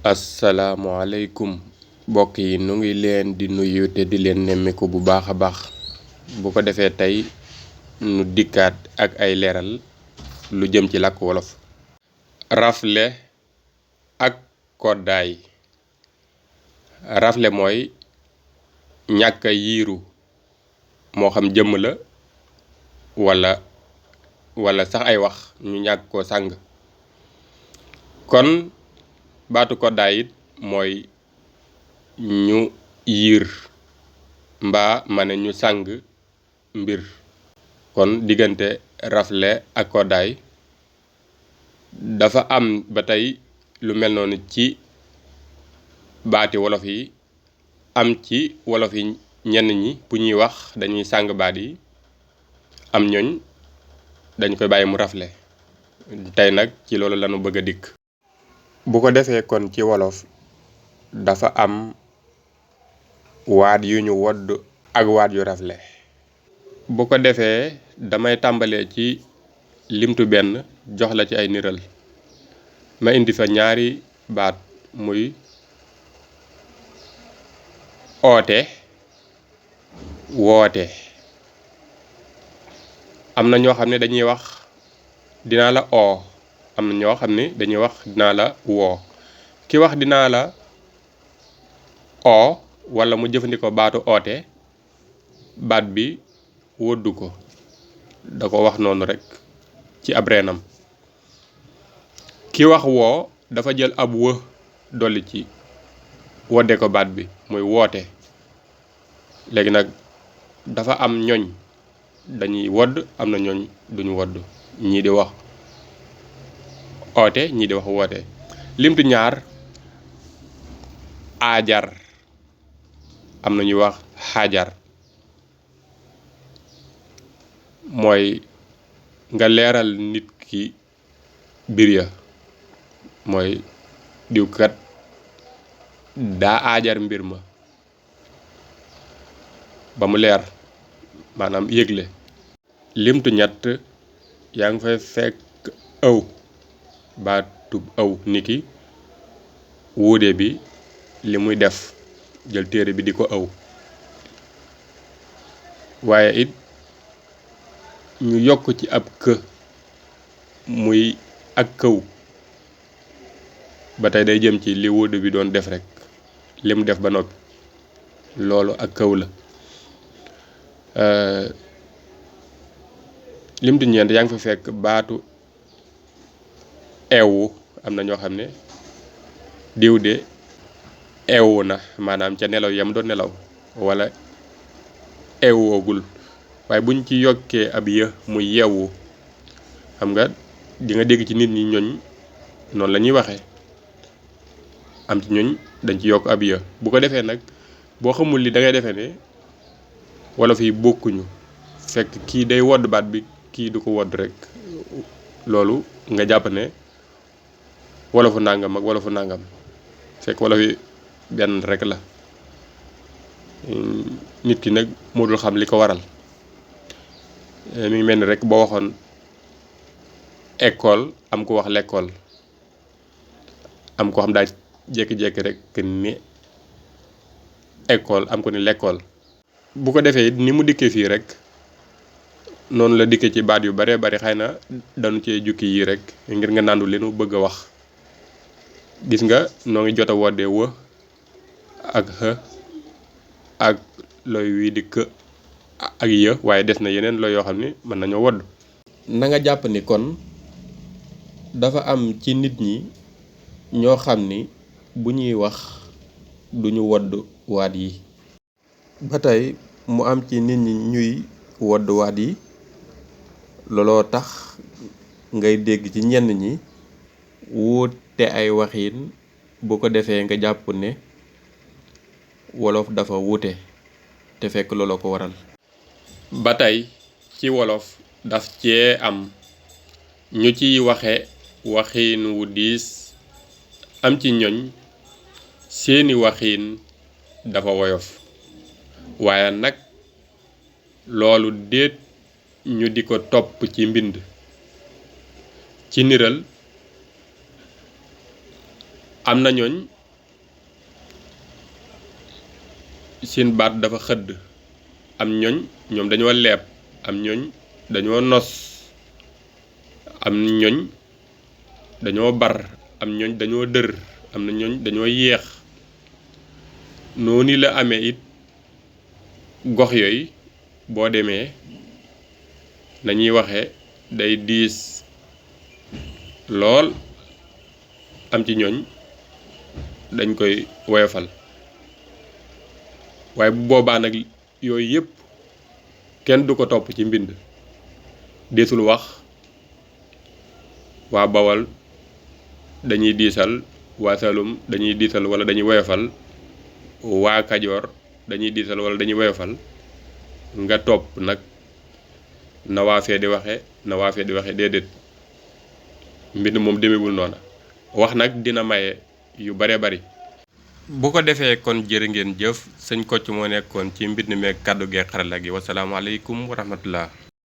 asalaamualeykum mbokk yi nu ngi leen di nuyu te di leen nemmiku bu baax a baax. bu ko defee tey nu dikkaat ak ay leeral lu jëm ci làkk wolof. rafle ak koddaay. rafle mooy ñàkk a yiiru, moo xam jëmm la wala sax ay wax ñu ñàkk ko sàng. kon baatu koddaay it mooy ñu yiir mbaa ma ne ñu sàng mbir. kon diggante rafle ak koddaay dafa am ba tey lu mel noonu ci baati wolof yi, am ci wolof yi ñenn ñi bu ñuy wax dañuy sàng baat yi, am ñooñ dañ koy bàyyi mu rafle. tey nag ci loolu lañu bëgg a dikk. bu ko defee kon ci wolof dafa am waat yu ñu wodd ak waat yu rafle. bu ko defee damay tàmbalee ci limtu benn jox la ci ay niral. ma indi fa ñaari baat muy oote, woote. am na ñoo xam ne dañuy wax dinaa la oo, am na ñoo xam ne dañuy wax dinaa la woo. ki wax dinaa la oo wala mu jëfandikoo baatu oote, baat bi woddu ko, da ko wax noonu rekk ci ab reenam. ki wax woo dafa jël ab wë dolli ci wodde ko baat bi muy woote. léegi nag dafa am ñoñ dañuy wodd, am na ñooñ duñu wodd. ñii di wax oote, ñii di wax woote. limtu ñaar aajar, am na ñuy wax xaajar. mooy nga leeral nit ki mbir ya, mooy diwkat daa aajar mbir ma ba mu leer, maanaam yëgle. limtu ñett yaa ngi fay fekk ëw, baatub ëw niki wuude bi li muy def, jël téere bi di ko ëw. waaye it ñu yokk ci ab kë muy ak këw, ba tey day jëm ci li wuude bi doon def rekk, li mu def ba noppi, loolu ak këw la. limtu ñeent yaa ngi fa fekk baatu eewu. am na ñoo xam ne diw de eewu na, maanaam ca nelaw yam doon nelaw, wala eewoogul. waaye buñ ci yokkee ab yë muy yeewu, xam nga di nga dégg ci nit ñi ñooñ noonu la ñuy waxee. am ci ñooñ dañ ci yokk ab yë. bu ko defee nag boo xamul li da ngay defee ne wolof yi bokkuñu, fekk kii day wodd baat bi, kii du ko wodd rek. loolu nga jàpp ne wolofu nàngam ak wolofu nàngam, fekk wolof yi benn rek la. nit ki nag moo dul xam li ko waral. mi ngi mel ni rek boo waxoon école am ko wax l'école, am ko xam daa jékki-jékki rek ni école am ko ni l'école. bu ko defee it ni mu dikkee fii rek noonu la dikkee ci baat yu bare bari. xëy na dañu cee jukki yi rek ngir nga nàndu li nu bëgg a wax. gis nga noo ngi jot a woddee wë ak xë ak looy wii di kë ak yë, waaye des na yeneen looy yoo xam ne mën nañoo wodd. na nga jàpp ni kon dafa am ci nit ñi ñoo xam ni bu ñuy wax duñu wodd waat yi. ba tey mu am ci nit ñi ñuy wodd waat yi. looloo tax ngay dégg ci ñenn ñi wuute ay waxiin. bu ko defee nga jàpp ne wolof dafa wuute, te fekk looloo ko waral. ba tey ci wolof daf cee am ñu ciy waxe waxiin wu diis, am ci ñoñ seeni waxiin dafa woyof. waaye nag loolu déet ñu di ko topp ci mbind. ci niral am na ñooñ seen baat dafa xëdd, am ñooñ ñoom dañoo leeb, am ñooñ dañoo nos, am ñooñ dañoo bar, am ñooñ dañoo dër, am na ñooñ dañoo yeex. noonu la amee it gox yooyu boo demee nañuy waxe day diis lool, am ci ñooñ dañ koy woyofal. waaye bu boobaa nag yooyu yëpp kenn du ko topp ci mbind. deesul wax waa Bawol dañuy diisal, waa Saalum dañuy diisal wala dañuy woyofal, waa Kajoor dañuy diisal wala dañuy woyofal, nga topp nag na waa fee di waxe na waa fee di waxe déedéet. mbind moom demewul noona. wax nag dina maye yu bare bari. bu ko defee kon jërë ngeen jëf, sëñ Kocc moo nekkoon ci mbind meek kàddu gee xarala gi. wasalaamaaleykum wa rahmatullah.